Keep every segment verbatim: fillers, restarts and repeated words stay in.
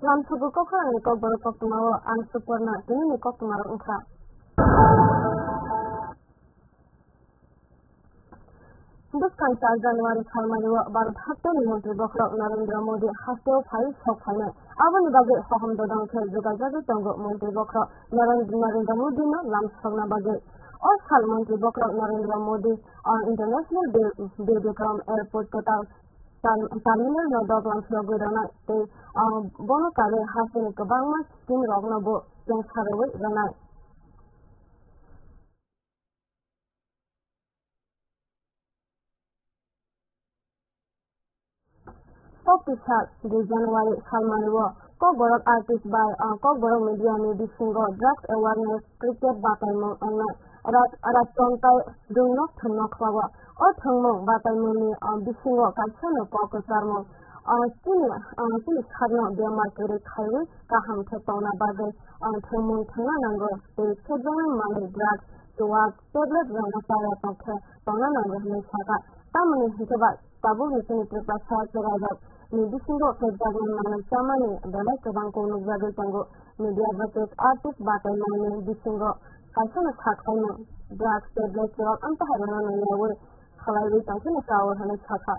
Tamsugo kokrangni kokborok koktwmao ang Suporna tinini koktwmarok wngkha. Bwskang char January salmario Bharat hasteni montri bokhorok Narendra Modi hasteo phai sok phainai. Aboni bagwi hohom dodong khe jogajagwi tongo montri bokhorok Naren-, Narendra Modino lam sokna bagwi. O sal montri bokhorok Narendra Modi, ah, International Be-, Bidikrom Airport kwtal Tam-, Terminal no doglam phiyogwi rwnai tei, ah, bono karwi hasteni kwbangma scheme rokno bo chengsa rwui rwnai. Topisa dui January salmario Kokborok artist bai, ah, Kokborok media ni bisingo drugs awareness cricket bataimung wngnai. Rat-, Raton tai Rwngnok thwngno khlago. O thwngmung bataimungni, ah, bisingo kaisano kok kwcharmung, ah, chini, ah, chini sakno bemar kwrwi khaiwi kaham khe tongna bagwi, ah, thwngmung thwngna nango tei sebjaknai manwi drugs, chuwak, tablet rokno chaya tong khe tongna nango hwnwi sakha. Tamoni hwnkhe ba tabukni chini Tiprasa chwrairok ni bisingo khe jagan manwi chamani belai kwbang kok nukjagwi tongo. Media versus artist bataimani bisingo kaisano sakhaino drugs, tablet rok amtahai rwna nangyawi khlaiwi tongphino chao hwnwi sakha.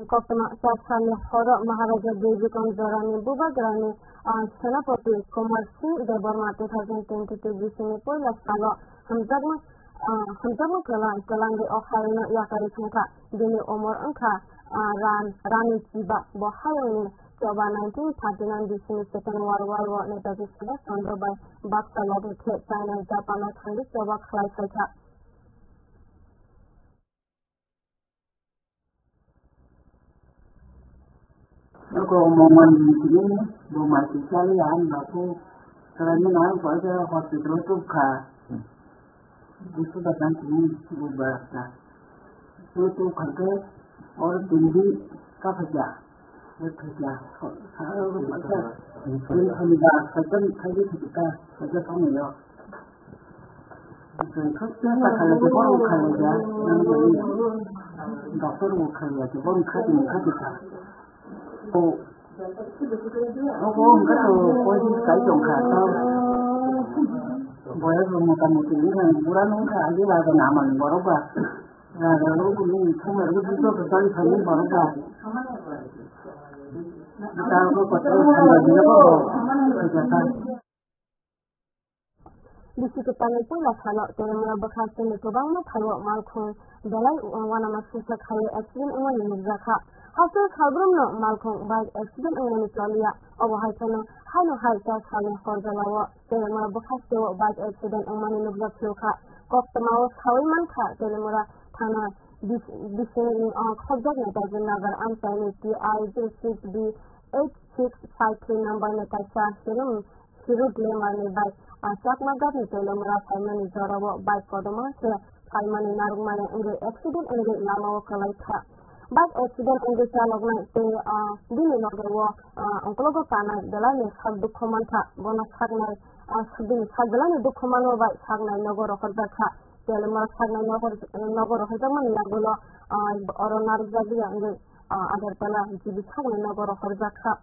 Koktwma char salni horo Maharaja Birbikrama Jorani bubagrani, ah, Senapati Kumar Singh Debbarma two thousand twenty-two bisingni puila salo hamjakma, ah, hamjakma kwlang, kwlangwi o hayungno yakarwi thangkha. Bini umor wngkha, ah, ran, rani chiba. Bo hayungni choba nineteen thirty-nine bisingni Second World War o Netaji Subhash Chandra bai baksa logi khe China, Japan o thangwi choba khlai phaikha. Noko omo manwi tini bo mai kisa le ang bapu kalaimani ang koi khe hospital o tubkha. Busu da kan tini bo ba ta. Bo tubkha khe oro tini din ka phaikha. Bo phaikha. Sa ro bo phaikha. Tini thani ba phaikha ni phaikha phaikha phaikha phaikha. Doctor bo khlaiya, tei bohrok kha tini kha tisa. O, o, o, wngkha to, poisis kai tongkha, to. Boyas bo mota moti wngkha, bura no wngkha, agi ba, nama ni borok ba. Raja rok bo ni thumai rok bo joto tang thani borok ba. Ta ko kotor thanda dina ko, ko jata. Bisi kwtalni puila salo Telemura bwkha chini kwbangma phaibo malkhung belai uanama singsa khaiwi accident wngmani nukjakha. Hasteo salbrumno malkhung bike accident wngmani choliya. Obo hai phano haino hai ta salni hor jalao Telemura bwkha siteo bike accident wngmani nukjak phiyokha. Koktwmao sawi mankha Telemura thana bis-, bisingni, ah, khobjaknai Dajinagar amchaini T I six B eight six five three number ni kaisa Hero Hero Glamour ni bike, ah, Chakma Ghat ni Telemura phaimani jorao bike kotorma khe phaimani narwkmani wngwi accident wngwi lamao kwlai kha. Bike accident wngwi chaloknai tei, ah, bini loge o, ah, ongkologo kanai belai ni sak dukhu mankha. Bono saknai, ah, bini sak belai ni dukhu manma bai saknai nogo rohorjak kha. Telemura saknai nogo, nogo rohorjakmani yagulo, ah, oro narwkjak ya wngwi, ah, Agartala G B saknai nogo rohorjak kha.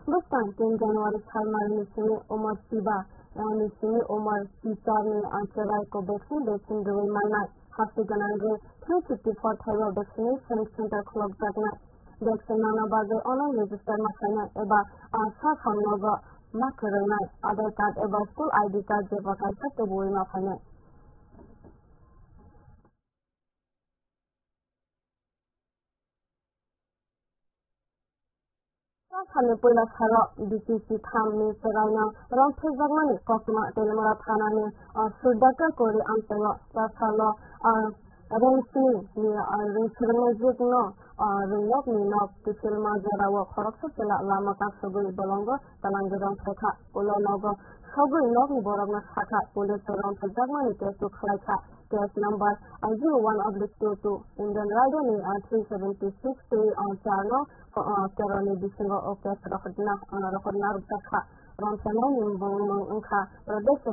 Bwskang tin January salmani simi Umar Siba, ah, ni simi Umar Sitarni, ah, chwrai Covaxin vaccine rwui mannai. Hasti gwnang rw three fifty four thaibo vaccination center khulokjaknai. Vaccine nana bagwi online register ma khainai eba, ah, sa samnogo ma kwrwngnai. Aadhaar card eba school I D card jeba kaisa tubuwi ma phainai. Chasani puila salo B P C thamni chwraino romthokjakmani koktwma Telemura thanani, ah, Surdakar Kori amchaio chasalo, ah, Rensni ni, ah, rwng swrwngnaijwkno, ah, rwngnokni nok kiphilma jorao khoroksa chwla lama kaksugwi bolongo twlangwi romthokha. Ulo nogo sogwi nokni borokno sakha, police o romthokjakmani case o khlaikha, case number zero one oblique two two, Indian Railway ni three seventy six tei char no Kerala ni bisingo o case rohorna, rohorna rwjakha. Romthoknaini bumung wngkha Pradesh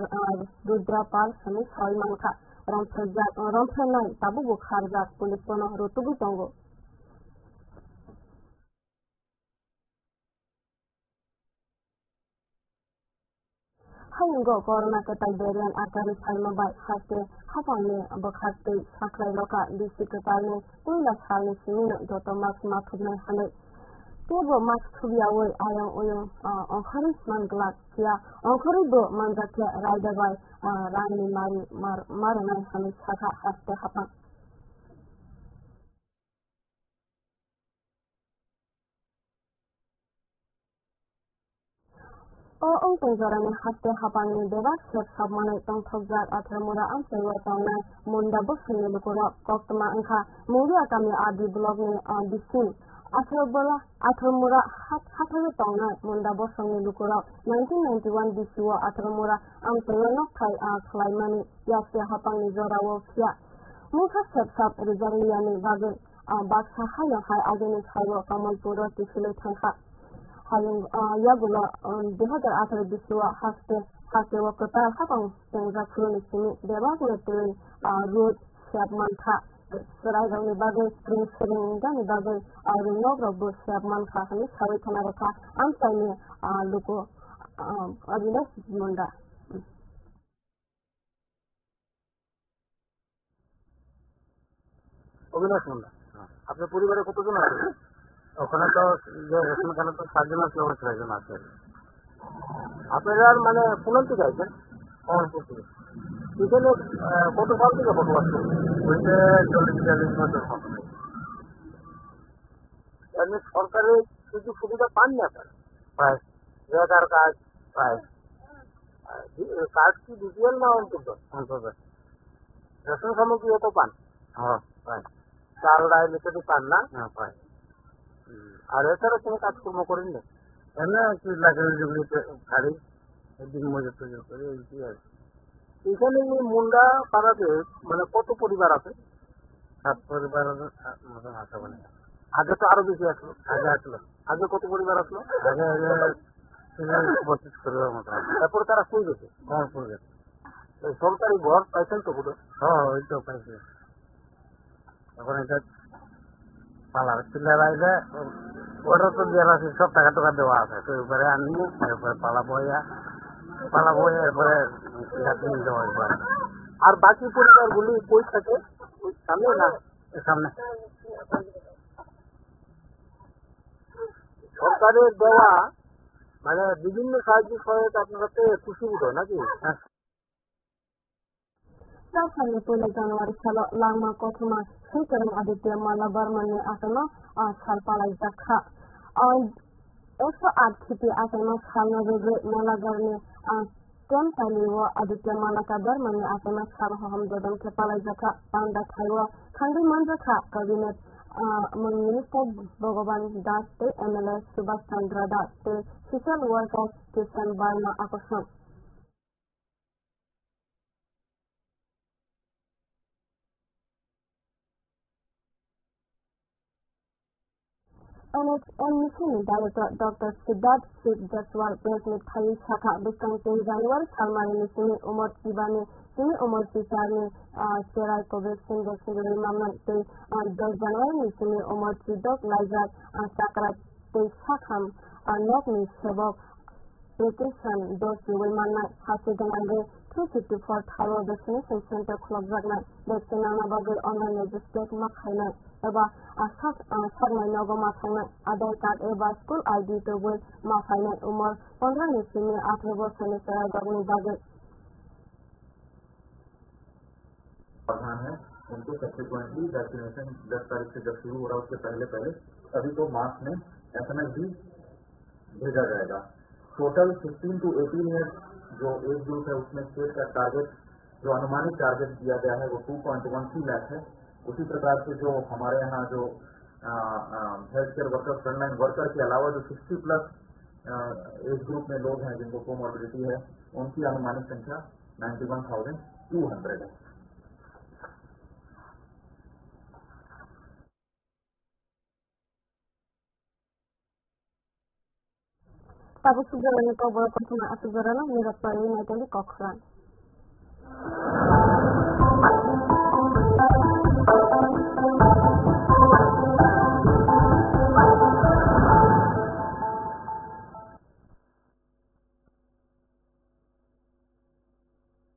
Rudra Pal hwnwi sawi mankha. Romthokjak, romthoknai tabukbo kharjak, police bono rutugwi tongo. Hayungo corona kwtal variant akwrwi phaima bai haste haphangni bwkhaktwi sakhlai rokha, bisi kwtalni puila salni simino joto mask mathuknai hwnwi. Teibo mask thukyaui ayang oyung, ah, ongkhorwi man glak phiya, ongkhorwibo manjakya raida bai, ah, rangni mari mar-, marwnai hwnwi sakha haste haphang. O wngtong jorani haste haphangni bebak sep sap manwi tongthokjak Atharmura amchaio tongnai Munda bosongni lukurok koktwma wngkha Mungia kami R D blockni, ah, bising Atharmura hat-, hathaio tongnai Munda bosongni lukurok nineteen ninety one bisio Atharmura amchaio nokthai, ah, khlaimani yakse haphangni jorao phiya mungsa sep sap rijak liyani bagwi, ah, baksa haino hai agini salo Kamalpuro kiphilwi thangkha. Hayung, ah, yagulo, um, dui hazar atharo bisio haste, hasteo kwtal hapang chengjak phuruni simi bebakno twi, ah, road sep mankha. Chwrairokni bagwi ring swrwng wngjani bagwi, ah, ringnok rokbo sep mankha hwnwi sawi khna rwkha amchaini, ah, luku, ah, Avinash Munda. Abinash মুন্ডা। হ্যাঁ। আপনার পরিবারে কতজন আছে? ওখানে তো যে রেশন কার্ডে তো সাতজন আছে, ওরা ছয়জন আছে। আপনারা মানে কোন থেকে আছেন? কমলপুর থেকে। এখানে, আহ, কত সাল থেকে বসবাস করছেন? বলতে চল্লিশ বিয়াল্লিশ বছর হবে। এমনি সরকারের সুযোগ সুবিধা পান না আপনারা? পাই। রেগার কাজ? পাই। আর বি-, কার্ড কি বিপিএল না অন্তর্গত? অন্তর্গত। রেশন সামগ্রী তো পান? হ্যাঁ, পাই। চাল, ডাল ইত্যাদি পান না? হ্যাঁ, পাই। হুম। আর এছাড়া কোনো কাজকর্ম করেন না? এমনি একটু লাকড়ি লুকড়ি তে-, গাড়ি, একদিন মজুর টজুর করে, এই কি আর কি। এখানে এই মুন্ডা পাড়াতে মানে কত পরিবার আছে? সাত পরিবার মতন আছে মানে। আগে তো আরো বেশি আসলো। আগে আসলো। আগে কত পরিবার আসলো? আগে, আগে ছিল পঁচিশ পরিবার মতো আছে। তারপরে তারা কই গেছে? কমলপুর গেছে। এই সরকারি ঘর পাইছেন তো কোথাও? হ্যাঁ, ওই তো পাইছে। এখন এটা পালার পিলার আইলে ওটা তো দেওয়া আছে, সব টাকা টাকা দেওয়া আছে। তো এবারে আনি, এরপরে পালা বইয়া, পালা বইয়া, এরপরে গাছ নিয়ে যাওয়া একবার। আর বাকি পরিবারগুলি কই থাকে? ওই সামনে না? এ সামনে। সরকারের দেওয়া, মানে, বিভিন্ন সাহায্য সহায়তা আপনারা পেয়ে খুশি বোধ হয় নাকি? হ্যাঁ। Chwrasamni puila January salo langma kothoma Sri Kiran Aditya Malla Barmani achaima, ah, sal palaijak kha. Ah, ekso aat khiti achaima salno rwgwi Malla Barmani, ah, ten talio Aditya Malla Barmani achaima sal hohom jodom khe palaijak kha. Panda thaio khangwi manjak kha cabinet, ah, mung minister Bhagavan Das tei M L A Subhash Chandra Das tei social worker Kishan Barma Akosong. N H M ni sini director Doctor Siddharth Singh Jaswal press meet khai sakha, bwskang chwng January salmani ni simi umor chibani, simi umor chisarni, ah, cherai Covaxin vaccine rwi manmani tei, ah, dos January ni simi umor chidok laijak, ah, chakra tei sakham, ah, nokni sebok Rotation dose rwui mannai, hasteo gwnangwi three fifty four thaio vaccination center khulokjaknai. Vaccine nangna bagwi online register ma khainai eba, ah, sak-, ah, saknai nogo ma thangnai. Aadhaar card eba school I D tubui ma phainai. Umor pondro ni simi atharo bosorni cherairokni bagwi. प्रधान है, उनको subsequently vaccination दस तारीख से जब शुरू हो रहा है, उसके पहले पहले सभी को मास में एसएमएस भी भेजा जाएगा। Total fifteen to eighteen years जो एज ग्रुप है, उसमें स्टेट का टारगेट, जो अनुमानित टारगेट दिया गया है, वो two point one three lakh है। उसी प्रकार से जो हमारे यहाँ जो, अ, अ, health care worker, frontline worker के अलावा जो सिक्सटी प्लस एज ग्रुप में लोग हैं जिनको कोमॉर्बिडिटी है, उनकी अनुमानित संख्या ninety one thousand two hundred है। Tabuk sujorani kokborok kothoma aswk jorano mirok twiwi naitali kok khwlang.